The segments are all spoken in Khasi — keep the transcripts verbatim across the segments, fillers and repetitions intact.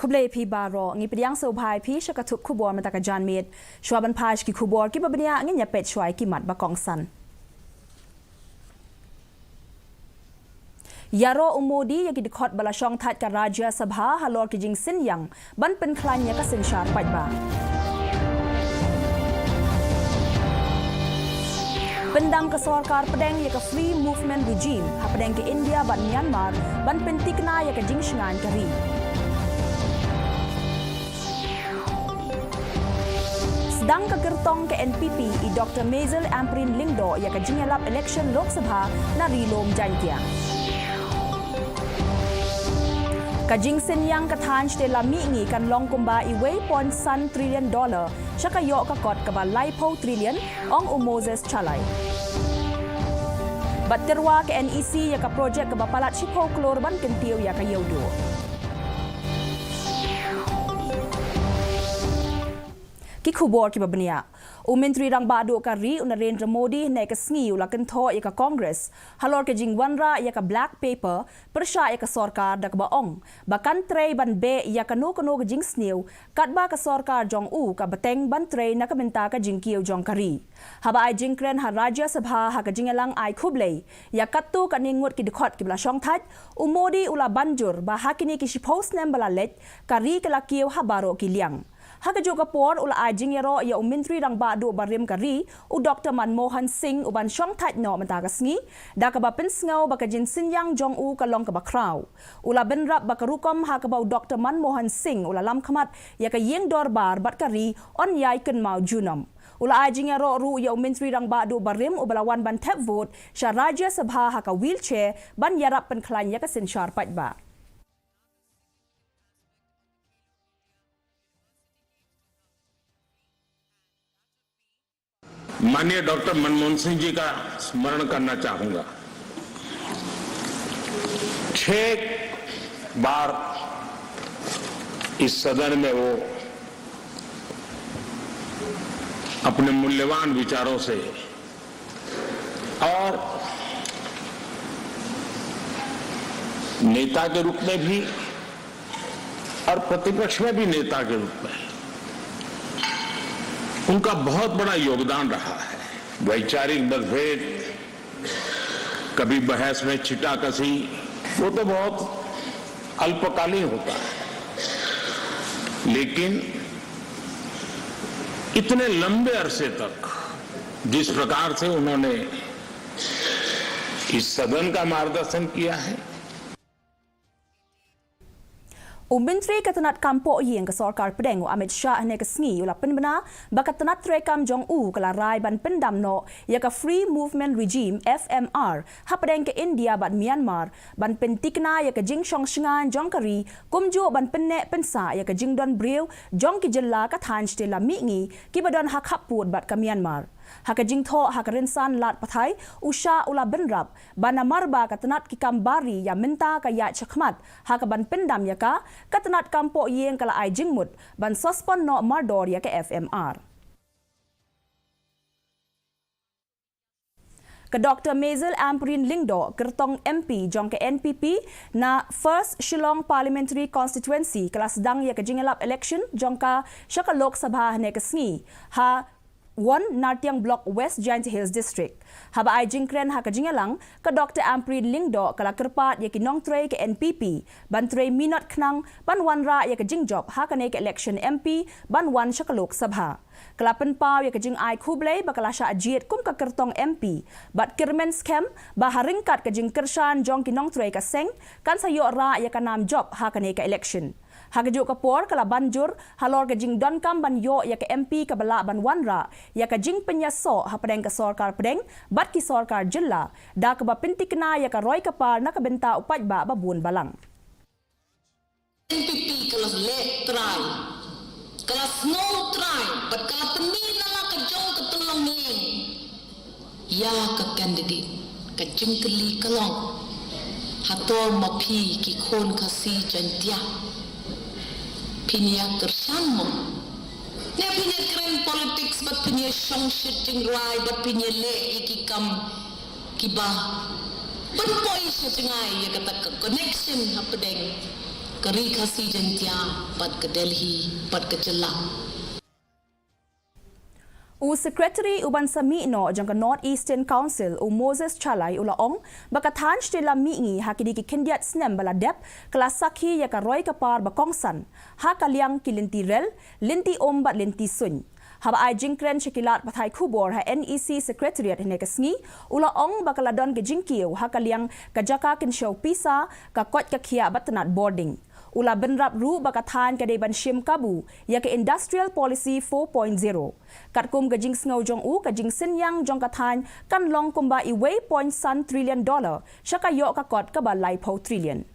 Khublei phi baroh, ngi pdiang sngewbha ïa phi sha ka thup khubor mynta ka janmiet. Shuwa ban phai sha ki khubor kiba bniah, ngin ïa peit shuwa ïa ki mat ba kongsan. Ïaroh u Modi ïa ki dkhot ba la shongthait ka Rajya Sabha halor ki jingsynñiang ban pynkhlaiñ ïa ka synshar paidbah. Pyndam ka sorkar pdeng ïa ka Free Movement Regime hapdeng ka India bad Myanmar ban pyntikna ïa ka jingshngaiñ ka ri. Sdang ka kyrtong ka N P P, i Doktor Maisel Ampareen Lyngdoh ïa ka jingïalap election Lok Sabha na Ri Lum Jaiñtia. Ka jingsynñiang ka thaiñ shatei lam mihngi kan long kumba iwei point san trillion dollar sha ka ïoh ka kot kaba laiphew trillion, ong u Moses Chalai. Bad tyrwa ka N E C ïa ka projek kaba palat shiphew klur ban kyntiew ïa ka Ïewduh. Ki khubor kiba bniah. U Myntri Rangbah Duh ka ri, u Narendra Modi, hynne ka sngi u la kynthoh ïa ka Congress halor ka jingwanrah ïa ka Black Paper pyrshah ïa ka sorkar, da kaba ong ba kan trei ban beh ïa kano kano ka jingsniew katba ka sorkar jong u ka bteng ban trei na ka bynta ka jingkiew jong ka ri. Haba ai jingkren ha Rajya Sabha ha ka jingïalang ai khublei ïa katto katne ngut ki dkhot kiba la shongthait, u Modi u la ban jur ba ha kine ki shiphew snem ba la leit, ka ri ka la kiew ha baroh ki liang. Ha kajuh ka por u la ai jingïaroh ïa u Myntri Rangbah Duh barim ka ri, u Doktor Manmohan Singh, u ban shongthait noh mynta ka sngi, da kaba pynsngew ba ka jingsynñiang jong u ka long kaba khraw. U la bynrap ba ka rukom ha kaba u Doktor Manmohan Singh u la lamkhmat ïa ka ïing dorbar bad ka ri yn ïai kynmaw junom. U la ai jingïaroh ruh ïa u Myntri Rangbah Duh barim uba la wan ban thep vote sha Rajya Sabha ha ka wheelchair ban ïarap pynkhlaiñ ïa ka synshar paidbah. माननीय डॉक्टर मनमोहन सिंह जी का स्मरण करना चाहूंगा। छह बार इस सदन में वो अपने मूल्यवान विचारों से और नेता के रूप में भी और प्रतिपक्ष में भी नेता के रूप में उनका बहुत बड़ा योगदान रहा है। वैचारिक मतभेद, कभी बहस में छिटाकशी, वो तो बहुत अल्पकालीन होता है, लेकिन इतने लंबे अरसे तक जिस प्रकार से उन्होंने इस सदन का मार्गदर्शन किया है, U Myntri ka tnat kam pohïing ka sorkar pdeng, u Amit Shah, hynne ka sngi u la pynbna ba ka tnat treikam jong u ka la rai ban pyndam noh ïa ka Free Movement Regime, F M R, hapdeng ka India bad Myanmar ban pyntikna ïa ka jingshong shngaiñ jong ka ri, kumjuh ban pynneh pynsah ïa ka jingdon briew jong ki jylla ka thaiñ shatei lam mihngi kiba don ha khappud bad ka Myanmar. Ha ka jingthoh ha ka rynsan lad pathai, u Shah u la bynrap ba namar ba ka tnat ki kam bar ri ïa mynta ka ïaid shakhmat ha kaban pyndam ïa ka, ka tnat kam pohïing ka la ai jingmut ban suspend noh mardor ïa ka F M R. Ka Doktor Maisel Ampareen Lyngdoh, kyrtong M P jong ka N P P na First Shillong Parliamentary Constituency, ka la sdang ïa ka jingïalap election jong ka sha ka Lok Sabha hynne ka sngi ha Won Nartiang Block, West Jaintia Hills District. Haba ai jingkren ha ka jingïalang, ka Doktor Ampareen Lyngdoh ka la kyrpad ïa ki nongtrei ka N P P ban trei minot khnang ban wanrah ïa ka jingjop ha kane ka election M P ban wan sha ka Lok Sabha. Ka la pynpaw ïa ka jingai khublei ba ka la shah jied kum ka kyrtong M P bad kyrmen skhem ba ha ryngkat ka jingkyrshan jong ki nongtrei ka seng kan sa ïoh rah ïa ka nam jop ha kane ka election. Ha kajuh ka por ka la ban jur halor ka jingdonkam ban ïoh ïa ka M P kaba lah ban wanrah ïa ka jingpynïasoh hapdeng ka sorkar pdeng bad ki sorkar jylla, da kaba pyntikna ïa ka roi ka par na ka bynta u paidbah ba bun balang. N P P ka la leh trai, ka la sngew trai bad ka la pynmih na la ka jong ka pynlong ïing ïa ka candidate. Ka jingkylli ka long, hato ma phi ki khun Khasi Jaiñtia phin ïa kyrshan mo? Ne phin ïa kren politics bad phin ïa shongshit jingrwai bad phin ïa leh ïa ki kam kiba pynpoi sha jngai ïa kata ka connection hapdeng ka Ri Khasi Jaiñtia bad ka Delhi bad ka jylla. U Secretary uban sa mih noh jong ka North Eastern Council, u Moses Chalai, u la ong ba ka thaiñ shatei lam mihngi ha kine ki khyndiat snem ba la dep ka la sakhi ïa ka roi ka par ba kongsan ha ka liang ki lynti rel, lynti um bad lynti suiñ. Haba ai jingkren sha ki lad pathai khubor ha NEC Secretariat hynne ka sngi, u la ong ba ka la don ka jingkiew ha ka liang ka jaka kynshew pisa, ka koit ka khiah bad tnat bording. U la bynrap ruh ba ka thaiñ ka dei ban shim kabu ïa ka Industrial Policy four point zero. Katkum ka jingsngew jong u, ka jingsynñiang jong ka thaiñ kan long kumba uwei point san trillion dollar sha ka ïoh ka kot kaba laiphew trillion.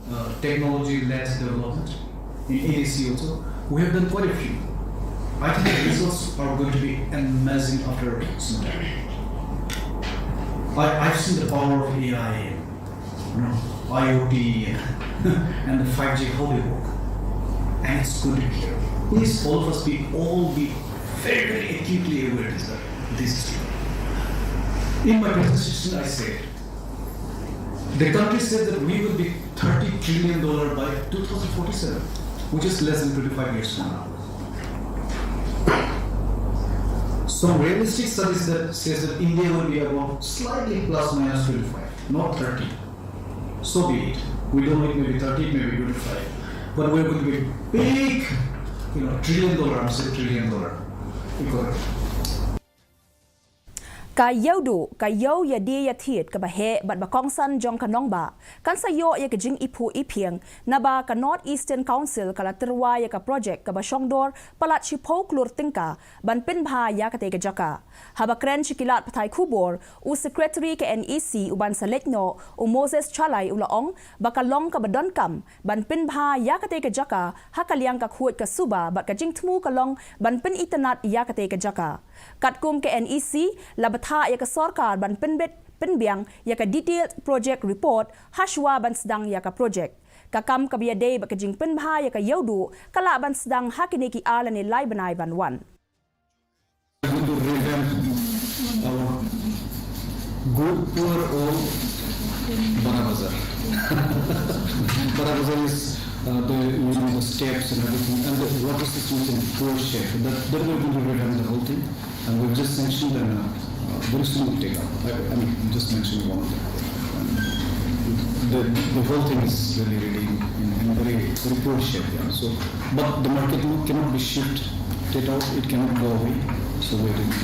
Uh, technology-led development in A D C also. We have done quite a few. I think the results are going to be amazing after some time. I, I've seen the power of A I, you know, IoT, and the five G, how they work. And it's going to be here. Please, all of us, be all be very, very acutely aware of this, this issue. In my presentation, I said, the country said that we will be thirty trillion dollar by two thousand forty-seven, which is less than twenty-five years from now. Some realistic studies that says that India will be about slightly plus minus twenty-five, not thirty. So be it. We don't know, it may be thirty, it may be twenty-five. But we're going to be a big, you know, trillion dollar, I'm saying trillion dollar economy. Ka ïewduh, ka ïew ïadie ïathied kaba heh bad ba kongsan jong ka nongbah kan sa ïoh ïa ka jingiphuh iphieng, naba ka North Eastern Council ka la tyrwa ïa ka projek kaba shongdor palat shiphew klur tyngka ban pynbha ïa katei ka jaka. Haba kren sha ki lad pathai khubor, u Secretary ka NEC uban sa leit noh, u Moses Chalai, u la ong ba ka long kaba donkam ban pynbha ïa katei ka jaka ha ka liang ka khuid ka suba bad ka jingthmu ka long ban pynitynnad ïa katei ka jaka. Katkum ka NEC la bthah ïa ka sorkar ban pynbit pynbiang ïa ka detailed project report hashwa ban sdang ïa ka projek. Ka kam kaba ïadei bad ka jingpynbha ïa ka ïewduh ka lah ban sdang ha kine ki ar lane lai bnai ban wan. Going to revamp our good, poor old Bara Bazar. Bara Bazar is uh, the, you know, the steps and everything, and the water system is in poor shape. That, that we're going to revamp the whole thing. And we've just sanctioned and uh, uh, very soon we'll take up. I, I mean, just mentioning one of them. The, the whole thing is really, really in, in very, very poor shape. Yeah. So, but the market cannot be shifted out, it cannot go away. So we're doing it.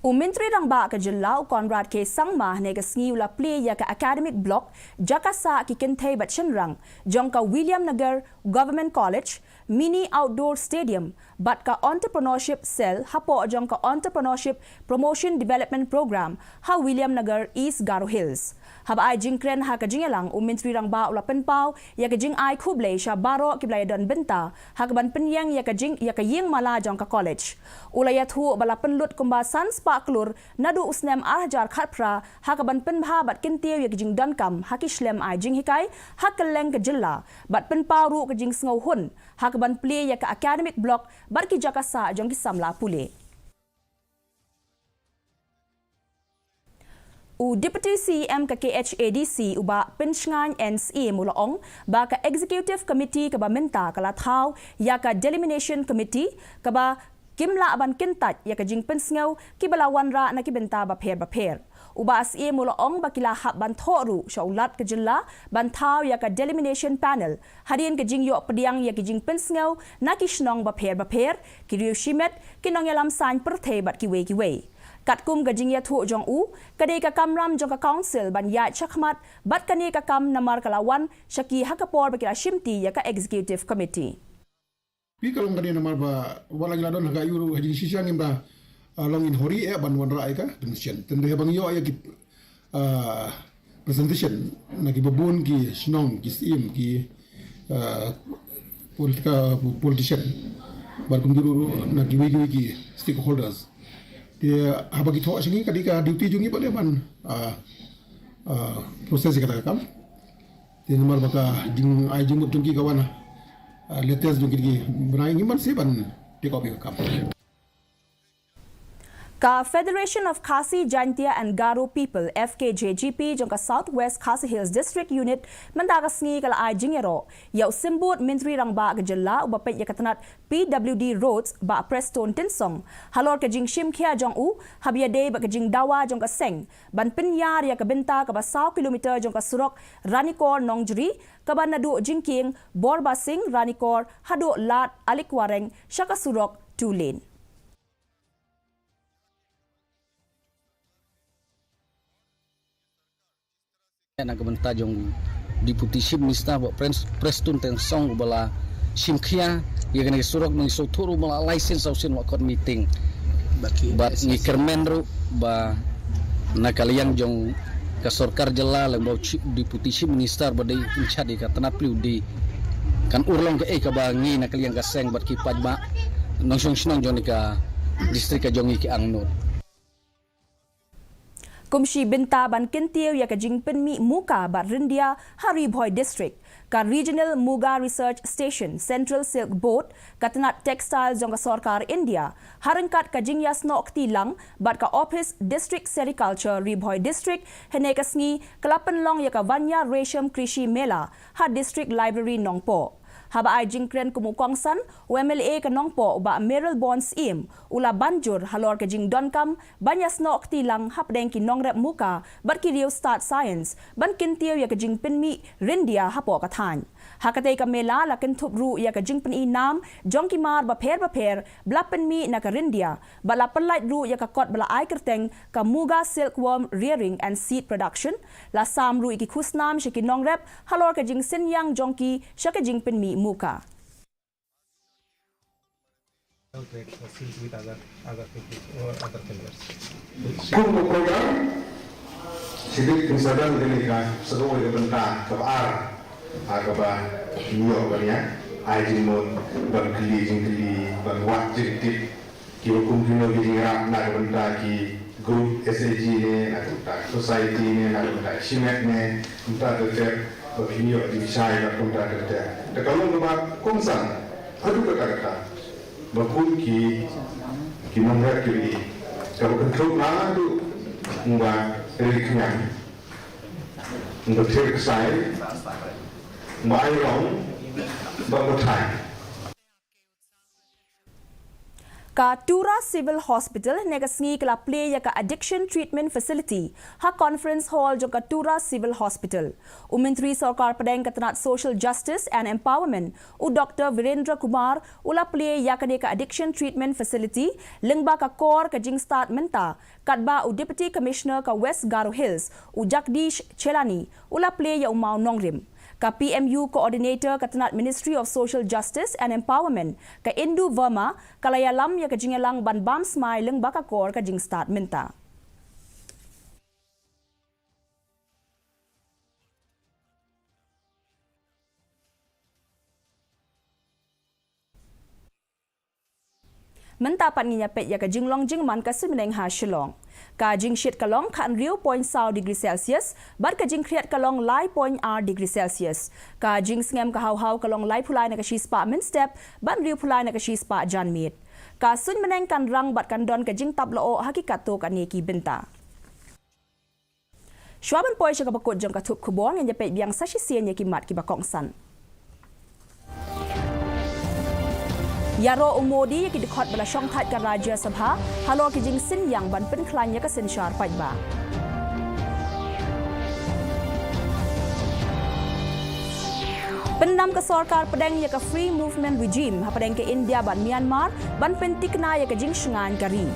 U Myntri Rangbah ka Jylla u Conrad K Sangma hynne ka sngi u la plie ïa ka Academic Block, jaka sah ki kynthei bad shynrang, jong ka Williamnagar Government College, Mini Outdoor Stadium, bad ka Entrepreneurship Cell hapoh jong ka Entrepreneurship Promotion Development Programme ha Williamnagar, East Garo Hills. Haba ai jingkren ha ka jingïalang, u Myntri Rangbah u la pynpaw ïa ka jingai khublei sha baroh kiba la ïadon bynta ha kaban pynïeng ïa ka jing ïa ka ïing mala jong ka college. U la ïathuh ba la pynlut kumba san spah klur naduh u snem ar hajar khatphra ha kaban pynbha bad kyntiew ïa ka jingdonkam ha ki shlem ai jinghikai ha kylleng ka jylla bad pynpaw ruh ka jingsngewhun ha kaban plie ïa ka Academic Block bad ki jaka sah jong ki samla pule. U Deputy CEM ka KHADC, u Bah Pynshngaiñ N Syiem, u la ong ba ka Executive Committee kaba mynta ka la thaw ïa ka Delimitation Committee kaba kim lah ban kyntait ïa ka jingpynsngew kiba la wanrah na ki bynta bapher bapher. U Bah Syiem u la ong ba ki la hap ban thoh ruh sha u Lat ka Jylla ban thaw ïa ka Delimitation Panel hadien ka jingïoh pdiang ïa ki jingpynsngew na ki shnong bapher bapher, ki riew shimet, ki nongïalam saiñ pyrthei bad kiwei kiwei. Katkum ka jingïathuh jong u, ka dei ka kamram jong ka Council ban ïaid shakhmat bad kane ka kam namar ka la wan sha ki ha ka por ba ki la shimti ïa ka Executive Committee. Phi ka long kane namar ba wat la ngi la don ha ka ïuh ruh ha jingshisha ngim da long in hurry eh ban wanrah ïa ka Delimitation. Tang dei haba ngi ïoh ïa ki presentation na ki babun ki shnong, ki syiem, ki political politician bad kumjuh ruh na kiwei kiwei ki stakeholders. Te haba ki thoh sha ngi ka dei ka duty jong ngi pat ban process ïa kata ka kam. Te namar ba ka jingai jingmut jong ki ka wan latest jong ki, ki bnai, ngim banse ban take up ïa ka kam. Ka Federation of Khasi Jaintia and Garo People, F K J G P, jong ka South West Khasi Hills District Unit mynta ka sngi ka la ai jingïaroh ïa u Symbud Myntri Rangbah ka jylla uba peit ïa ka tnat P W D Roads, Bah Prestone Tynsong, halor ka jingshim khia jong u haba ïadei bad ka jingdawa jong ka seng ban pynïar ïa ka bynta kaba saw kilometer jong ka surok Ranikor Nongjri, kaba naduh jingkieng Borbasing Ranikor haduh Lad Alikwareng sha ka surok two lane. Na ka bynta jong Deputy Chief Minister Bah Pres-, Prestone Tynsong uba la shim khia ïa kane ka surok, ngi sngewthuh ruh ba la lai sien saw sien la khot meeting. Bad ngi kyrmen ruh ba na ka liang jong ka sorkar jylla lyngba u Chi-, Deputy Chief Minister ba dei in charge ïa ka tnat P W D, kan urlong kaei kaba ngi na ka liang ka seng bad ki paidbah nongshong shnong jong kane ka district ka jong ngi ki angnud. Kum shi bynta ban kyntiew ïa ka jingpynmih muka bad ryndia ha Ri Bhoi District, ka Regional Muga Research Station, Central Silk Board, ka tnat Textile jong ka sorkar India, ha ryngkat ka jingïasnoh kti lang bad ka Office District Sericulture Ri Bhoi District, hynne ka sngi ka la pynlong ïa ka Vanya Resham Krishi Mela ha District Library Nongpoh. Haba ai jingkren kum u kongsan, u M L A ka Nongpoh u Bah Mayralborn Syiem u la ban jur halor ka jingdonkam ban ïasnoh kti lang hapdeng ki nongrep muka bad ki riewstad science ban kyntiew ïa ka jingpynmih ryndia hapoh ka thaiñ. Ha katei ka mela la kynthup ruh ïa ka jingpyni nam jong ki mar bapher bapher ba la pynmih na ka ryndia, bad la pynlait ruh ïa ka kot ba la ai kyrteng ka Muga Silkworm Rearing and Seed Production, la sam ruh ïa ki khusnam sha ki nongrep halor ka jingsynñiang jong ki sha ka jingpynmih muka. Kum ka program, shi dei pynsadan kane ka, sa kawei ka bynta kaba ar, ha kaba ngi ïoh ban ïa ai jingmut, ban kylli jingkylli, ban wad jingtip kiba kum kino ki jingïarap na ka bynta ki group S H G ne, na ka bynta society ne, na ka bynta shimet ne, kumta ter ter, ba phin ïoh jingshai bad kumta ter ter. Te ka long kaba kongsan haduh katta katta ba kum ki, ki nongrep kiba ïeit, kaba kynthup haduh, kumba ri khñiang, kumba thier ksai, kumba ai rong, ba kumba thaiñ. Ka Tura Civil Hospital hynne ka sngi ka la plie ïa ka Addiction Treatment Facility ha Conference Hall jong ka Tura Civil Hospital. U Myntri Sorkar Pdeng ka tnat Social Justice and Empowerment, u Doctor Virendra Kumar, u la plie ïa kane ka Addiction Treatment Facility lyngba ka kor ka jingstad mynta, katba u Deputy Commissioner ka West Garo Hills, u Jagdish Chelani, u la plie ïa u mawnongrim. Ka P M U Coordinator ka tnat Ministry of Social Justice and Empowerment, ka Indu Verma, ka la ïalam ïa ka jingïalang ban bam smai lyngba ka kor ka jingstad mynta. Mynta pat ngin ïa peit ïa ka jinglong jingman ka suiñbneng ha Shillong. Ka jingshit ka long khathynriew point saw degree Celsius, bad ka jingkhriat ka long lai point ar degree Celsius. Ka jingsngem ka haw haw ka long laiphew lai na ka shispah mynstep, bad hynriewphew lai na ka shispah janmiet. Ka suiñbneng kan rang bad kan don ka jingtap lyoh ha ki katto katne ki bynta. Shuwa ban poi sha kaba kut jong ka thup khubor, ngin ïa peit biang sa shisien ïa ki mat kiba kongsan. Ïaroh u Modi ïa ki dkhot ba la shongthait ka Rajya Sabha halor ki jingsynñiang ban pynkhlaiñ ïa ka synshar paidbah. Pyndam ka sorkar pdeng ïa ka Free Movement Regime hapdeng ka India bad Myanmar ban pyntikna ïa ka jingshngaiñ ka ri.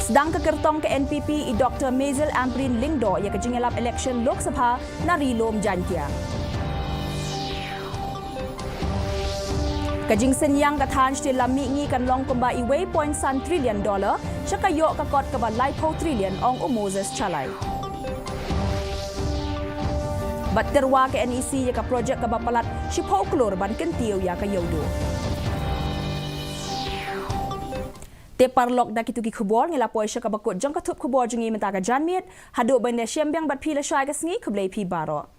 Sdang ka kyrtong ka N P P i Doctor Mazel Ampareen Lyngdoh ïa ka jingïalap election Lok Sabha na Ri Lum Jaintia. Ka jingsynñiang ka thaiñ shatei lam mihngi kan long kumba iwei point san trillion dollar, sha ka ïoh ka kot kaba laiphew trillion, ong u Moses Chalai. Bad tyrwa ka N E C ïa ka project kaba palat shiphew klur ban kyntiew ïa ka Ïewduh. Te paralok, da kito ki khubor ngi la poi sha kaba kut jong ka thup khubor jong ngi mynta ka janmiet. Haduh ban ïashem biang bad phi lashai ka sngi, khublei phi baroh.